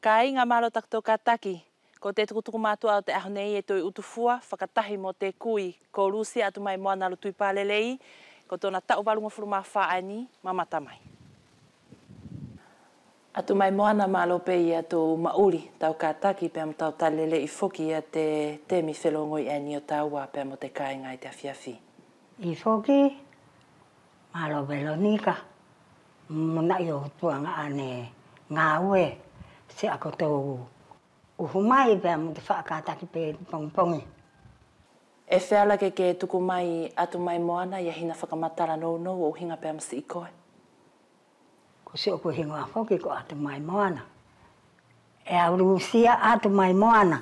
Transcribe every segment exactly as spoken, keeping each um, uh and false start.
Kāiga, mālō takotou kātaki. Ko te tukutuku mātuʻa ʻo te ʻaho nei ʻe Toi ʻUtufua, fakatahi mo te kui ko Lusia Atumaimoana Lutuipalelei, ko tona taʻu valugafulu mā fā ʻaeni, mamata mai. Atumaimoana, mālō pe ia tou maʻuli, tau kātaki pea mo tau taleleʻi foki ia te temi felogoi ʻaeni ʻo taua pea mo te kāiga ʻi te afiafi. ʻIo foki, mālō Velonika, mo naʻi ʻo tuʻaga ʻae neʻe gāue, siʻakotou ʻuhu mai pea mo te faʻa kātaki pe ʻi te pogipogi. ʻE feala ke ke tuku mai Atumaimoana ia hina fakamatala nounou ʻo ʻuhiga pea mo siʻi koe. Ko siʻoku higoa foki ko Atumaimoana. ʻE au Lusia Atumaimoana.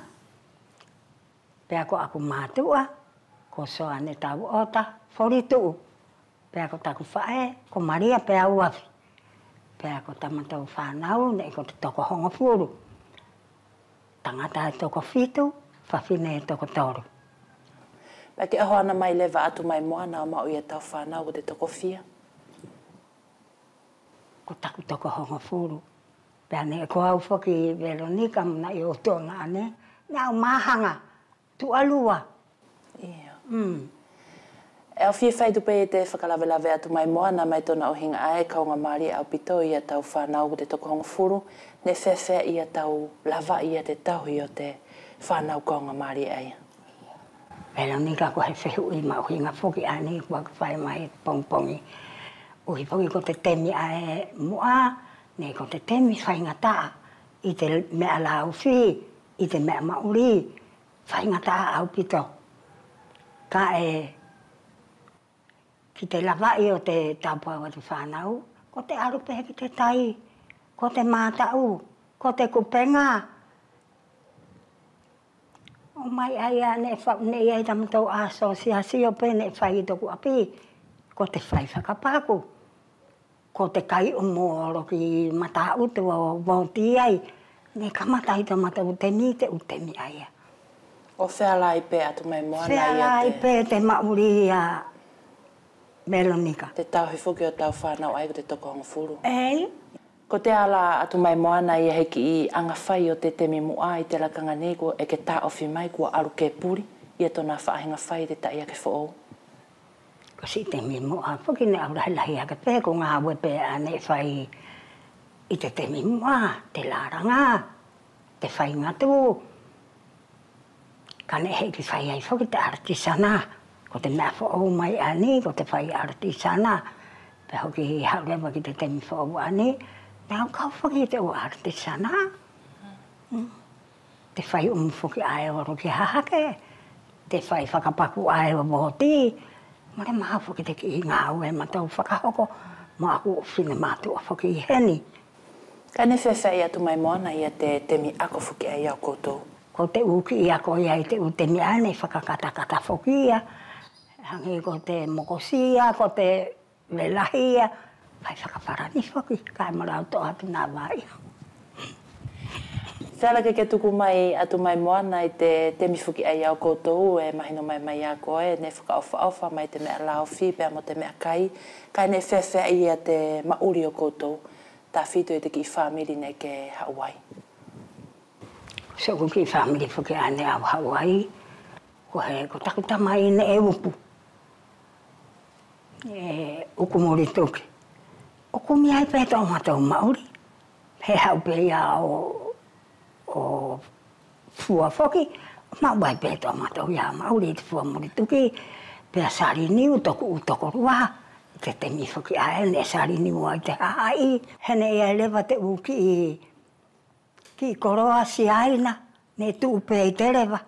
Pea ko ʻaku mātuʻa ko Soane Tauʻota Folituʻu. Pea ko taku faʻe ko Malia Peauafi. Pea ko tamatou fānau neʻe ko te toko hogofulu. Tagata ʻe toko fitu, fafine ʻe toko tolu. Pea ke ʻohoana mai leva Atumaimoana ʻo maʻu ia tau fānau ko te toko fia? Ko taku toko hogofulu. Pea neʻe ko au foki Velonika mo naʻi ʻo tuʻaga ʻae neʻe au mahaga tuʻa lua. ʻIo. Mm. ʻE au fia fai atu pe ia te fakalavelave Atumaimoana mai tona ʻuhiga ʻae, kaugamālie ʻaupito ia tau fānau ko te toko hogofulu, neʻe feafeaʻi ia tau lavaʻi ia te tauhi ʻo te fānau kaugamālie ʻaia? Velonika, ko he fehuʻi maʻuhiga foki ʻaeni kua ke fai mai he pogipogi. ʻUhi foki ko te temi ʻae muʻa, neʻe ko te temi faigataʻa ʻi te meʻa laofi, ʻi te meʻa maʻuli, faigataʻa ʻaupito. Kaʻe ki te lavaʻi ʻo te taupau ʻa te fānau, ko te alu pe ki te tai, ko te mataʻu, ko te kupega. ʻO mai ʻaia neʻe fa-, neʻe ʻi ai tamatou asosiasio pe neʻe fai ʻi toku ʻapi, ko te fai fakapaku. Ko te kai ʻu molo ki Mataʻutu ʻo voti ai, neʻe kamata ai tamatou temi, te ʻu temi ʻaia. ʻO feala ai pe Atumaimoana ia te, feala ai pe te maʻuli ia Velonika. Te tauhi foki ʻo tau fānau ʻaia ko te toko hogofulu. ʻEi. Kotea la Atumaimoana ia he kiʻi aga fai ʻo te temi muʻa ʻi te lakaga nei ko ʻe ke taʻofi mai kua alu ke puli ia tona faʻahiga fai ʻi te taʻiake foʻou? Ko siʻi temi muʻa foki neʻe au lahilahi ake pe ko gāue pe ʻae neʻe fai ʻi te temi muʻa, te lalaga, te faigatu. Kaʻe neʻe heʻeki fai ai foki te artisanat. Ko te meʻa foʻou mai ʻaeni ko te fai artisanat. Pea hoki haʻu leva ki te temi foʻou ʻaeni, neʻe au kau foki ʻi te ʻu artisanat. Mm. Te fai ʻumu foki ʻae ʻo olo ki hahake, te fai fakapaku ʻae ʻo voti. Mole mahalo foki te kiʻi gāue ʻe matou fakahoko mo ʻaku fafine matuʻa foki ʻi heni. Kaʻe neʻe feafeaʻi Atumaimoana ia te temi ako foki ʻaia ʻo koutou? Ko te ʻu kiʻi ako ia ʻi te ʻu temi ʻae neʻe fakakatakata foki ia. Hage ko te mokosia, ko te velahi ia, fai fakapalani foki, kaʻe mole au toʻo atu na vaʻi. Feala ke ke tuku mai Atumaimoana ʻi te temi foki ʻaia ʻo koutou, ʻe mahino mai mai ia koe neʻe fakaʻofaʻofa mai te meʻa laofi pea mo te meʻa kai, kaʻe neʻe feafeaʻi ia te maʻuli ʻo koutou, tafito ʻi te kiʻi famili neʻe ke haʻu ai? Siʻoku kiʻi famili foki ʻae neʻe au haʻu ai, ko he, ko taku tamai neʻe uku, ʻe uku Mulituki. ʻO kumi ai pe tomatou maʻuli. He haʻu pe ia ʻo, ʻo fua foki, maʻu ai pe tomatou ia maʻuli ʻi te fua Mulituki. Pea Saliniu, toku ʻu tokolua, ʻi te temi foki ʻae neʻe Saliniu ai te hahaʻi. He neʻe ʻi ai leva te ʻu kiʻi kiʻi koloa Siaina, neʻe tuʻu pe ʻi te leva.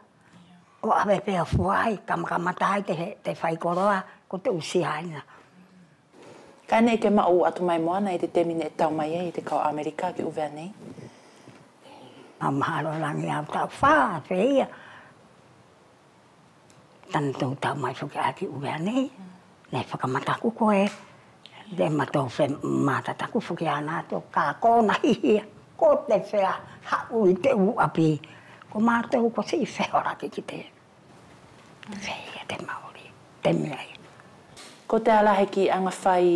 ʻO ʻave pe ʻo fua ai, kamakamata ai te, te fai koloa, ko te ʻu Siaina. Kaʻe neʻe ke maʻu Atumaimoana ʻi te temi neʻe tau mai ai te kau Amelika ki ʻUvea nei? Mau mahalo lagi au taʻu fā, feia. Tanatou tau mai foki ʻae ki ʻUvea nei, neʻe fakamataku koe, te matou fematataku foki ʻana tou ka kona hihia, ko te fea haʻu ʻi te ʻu ʻapi, ko matou ko siʻi feholaki ki te feia te maʻuli, te meʻa ia. Ko te ala he kiʻi aga fai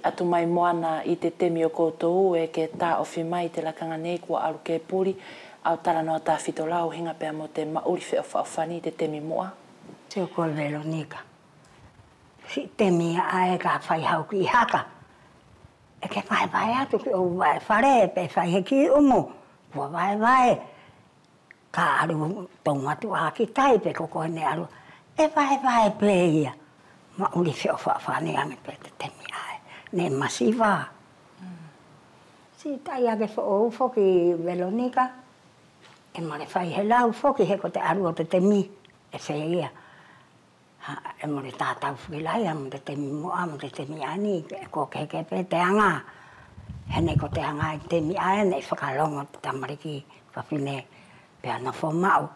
atu mai Moana ʻi te temi ʻo koutou ʻe ke taʻofi mai ʻi te lakaga nei kua alu ke puli, au talanoa tafito la ʻo ʻuhiga pea mo te maʻuli feʻofaʻofani ʻi te temi muʻa. Sio koe Velonika. Siʻi temi ʻae ka fai hau kiʻi haka. ʻE ke vaevae atu ki ʻou vae fale pe fai he kiʻi umu. Kua vaevae. Ka alu tou matuʻa ki tai pe ko koe neʻe alu. ʻE vaevae pe ia. Maʻuli feʻofaʻofani age pe te temi ʻae. Neʻe masiva. Siʻi taʻiake foʻou foki Velonika. ʻE mole fai he lau foki he ko te alu ʻo te temi. ʻE feia. Ha, ʻe mole tatau foki la ia mo te temi muʻa mo te temi ʻaeni, ko kehekehe pe te aga. He neʻe ko te aga ʻi te temi ʻae neʻe fakalogo te tamaliki fafine pea nofo maʻu.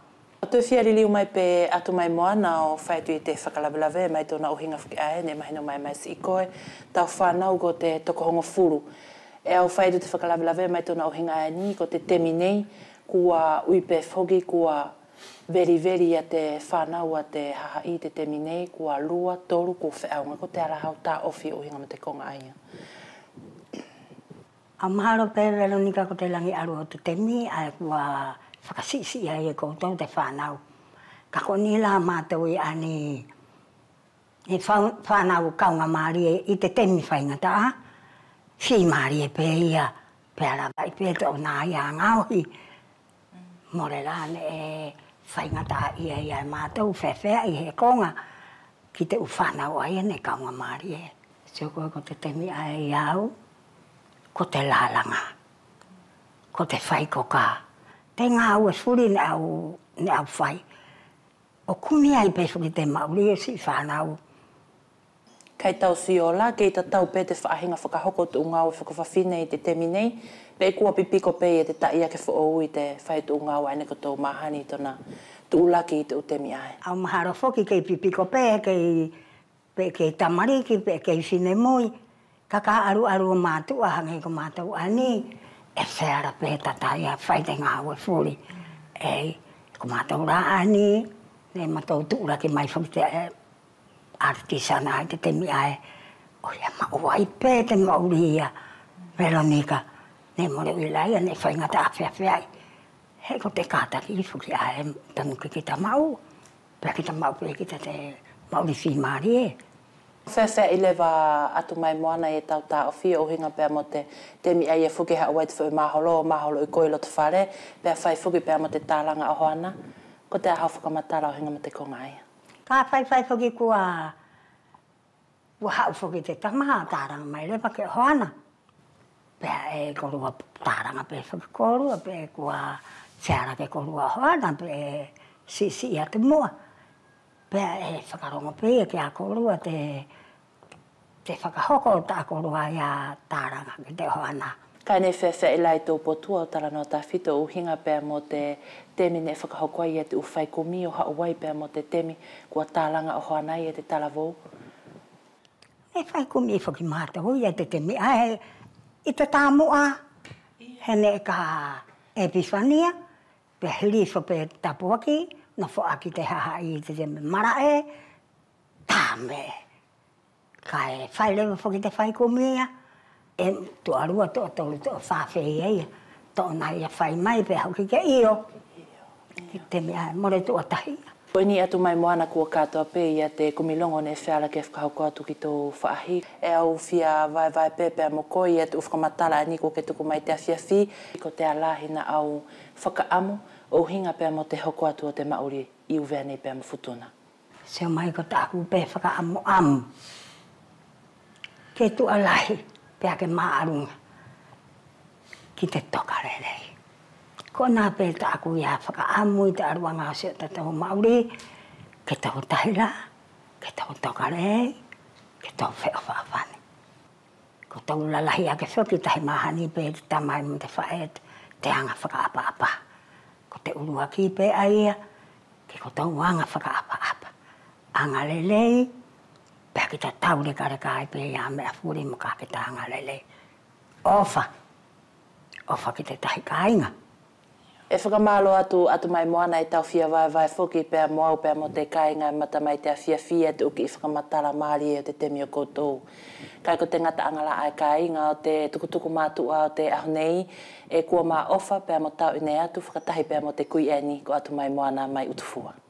ʻE toe fia liliu mai pe atu mai Moana ʻo fai atu ʻi te fakalavelave mai tona ʻuhiga foki ʻae neʻe mahino mai mai siʻi koe, tau fanau ko te tokohogofulu. ʻE au fai atu te fakalavelave mai tona ʻuhiga ʻaeni ko te temi nei, kua ui pe foki kua veliveli ia te fanau a te hahaʻi ʻi te temi nei, kua lua, tolu, kua feʻauga, kotea la hau taʻofi ʻo ʻuhiga mo te koga ʻaia? Au mahalo pe Velonika ko te lagi alu ʻo te temi ʻae kua fakasiʻisiʻi ai e koutou te fanau. Kaʻe ko ʻeni la matou ʻi ʻaeni he fa-, fanau kaugamalie ʻi te temi faigataʻa, fimalie pe ia, pea lavaʻi pe te ʻona ia gaohi. Mole la neʻe faigataʻaʻia ia e matou feafeaʻi he koga ki te ʻu fanau ʻaia neʻe kaugamalie. Sio koe ko te temi ʻae ia au, ko te lalaga, ko te fai koka, te gaue fuli neʻe au, neʻe au fai. ʻO kumi ai pe foki te maʻuli ʻo siʻi fanau. Kaʻe tau sio la kei tatau pe te faʻahiga fakahoko ʻo te ʻu gaue fakafafine ʻi te temi nei, pe kua pipiko pe ia te taʻiake foʻou ʻi te fai ʻo te ʻu gaue ʻae neʻe kotou mahani ʻi tona tuʻulaki ʻi te ʻu temi ʻae. Au mahalo foki kei pipiko pe kei, pe kei tamaliki pe kei finemui. Kaʻe ka alualu ʻo matuʻa hage ko matou ʻaeni, ʻe feala pe tata ia fai te gaue fuli. ʻEi, ko matou la ʻaeni, neʻe matou tuʻulaki mai foki te, e, artisan ʻi te temi ʻae. ʻO ia maʻu ai pe te maʻuli ia, Velonika, neʻe mole ui la ia neʻe faigataʻa feafeaʻi. He ko te kataki foki ʻae, tonu ke kita maʻu. Pea kita maʻu pe kita te maʻuli fimalie. Feafeaʻi leva atu mai Moana ia tau taʻofi ʻo ʻuhiga pea mo te temi ʻaia foki haʻu ai te foʻi maholo, maholo ʻi ko ʻi loto fale, pea fai foki pea mo te talaga ʻo Hoana. Kotea hau fakamatala ʻo ʻuhiga mo te koga ʻaia? Ka faifai foki kua Kua haʻu foki te tama talaga mai leva ke Hoana. Pea ʻe kolua talaga pe foki kolua pe kua feala ke kolua Hoana pe siʻisiʻi atu muʻa. Pea ʻe fakalogo pe ia kia kolua te, te fakahoko ʻo ta kolua ia talaga ki te Hoana. Kaʻe neʻe feafeaʻi la ʻi tou potu ʻo talanoa tafito ʻo ʻuhiga pea mo te temi neʻe fakahoko ai ia te ʻu fai kumi ʻo haʻu ai pea mo te temi kua talaga ʻo Hoana ia te talavou? Neʻe fai kumi foki matou ia te temi ʻae ʻi te tamuʻa, he neʻe ka Epifania, pea hilifo pe tapuaki, nofo ʻaki te hahaʻi ʻi te temi malaʻe, tame. Kaʻe fai leva foki te fai kumi ia, ʻe toʻalua, toʻatolu, toʻafa feia ia, toʻona ia fai mai pea hoki ke io. Ki te temi ʻae mole tuʻa tahi ia. Ko ʻeni atu mai Moana kua katoa pe ia te kumi logo neʻe feala ke fakahoko atu ki tou faʻahi. ʻE au fia vaevae pe pea mo koe ia te ʻu fakamatala ʻaeni kua ke tuku mai te afiafi. Kotea la hina ʻau fakaʻamu ʻo ʻuhiga pea mo te hoko atu ʻo te maʻuli ʻi ʻUvea nei pea mo Futuna? Sio mai ko taku pe fakaʻamuʻamu ke tuʻa lahi pea ke maʻaluga ki te tokalelei. Ko ʻena pe taku ia fakaʻamu ʻi te ʻaluʻaga ʻo siʻotatou maʻuli, ke tou tahi la, ke tou tokalelei, ke tou feʻofaʻofani. Ko tou lalahi ake foki tahi mahani pe te tamai mo te faʻe te aga fakaʻapaʻapa. Ko te ʻuluaki pe ʻaia, ke ko tou aga fakaʻapaʻapa. Aga lelei, pea kita taulekaleka ai pe ia meʻa fuli mo ka kita aga lelei. ʻOfa, ʻofa ki te tahi kaiga. ʻE fakamālō atu Atumaimoana ʻi tau fia vaevae foki pea mo au pea mo te kāiga ʻe mamata mai te afiafi ʻi te ʻu kiʻi fakamatala mālie ʻo te temi ʻo koutou. Kaʻe ko te gataʻaga la ʻae kāiga ʻo te tukutuku mātuʻa ʻo te ʻaho nei, ʻe kua ma ʻofa pea mo tauʻine atu fakatahi pea mo te kui ʻaeni ko Atumaimoana mai ʻUtufua.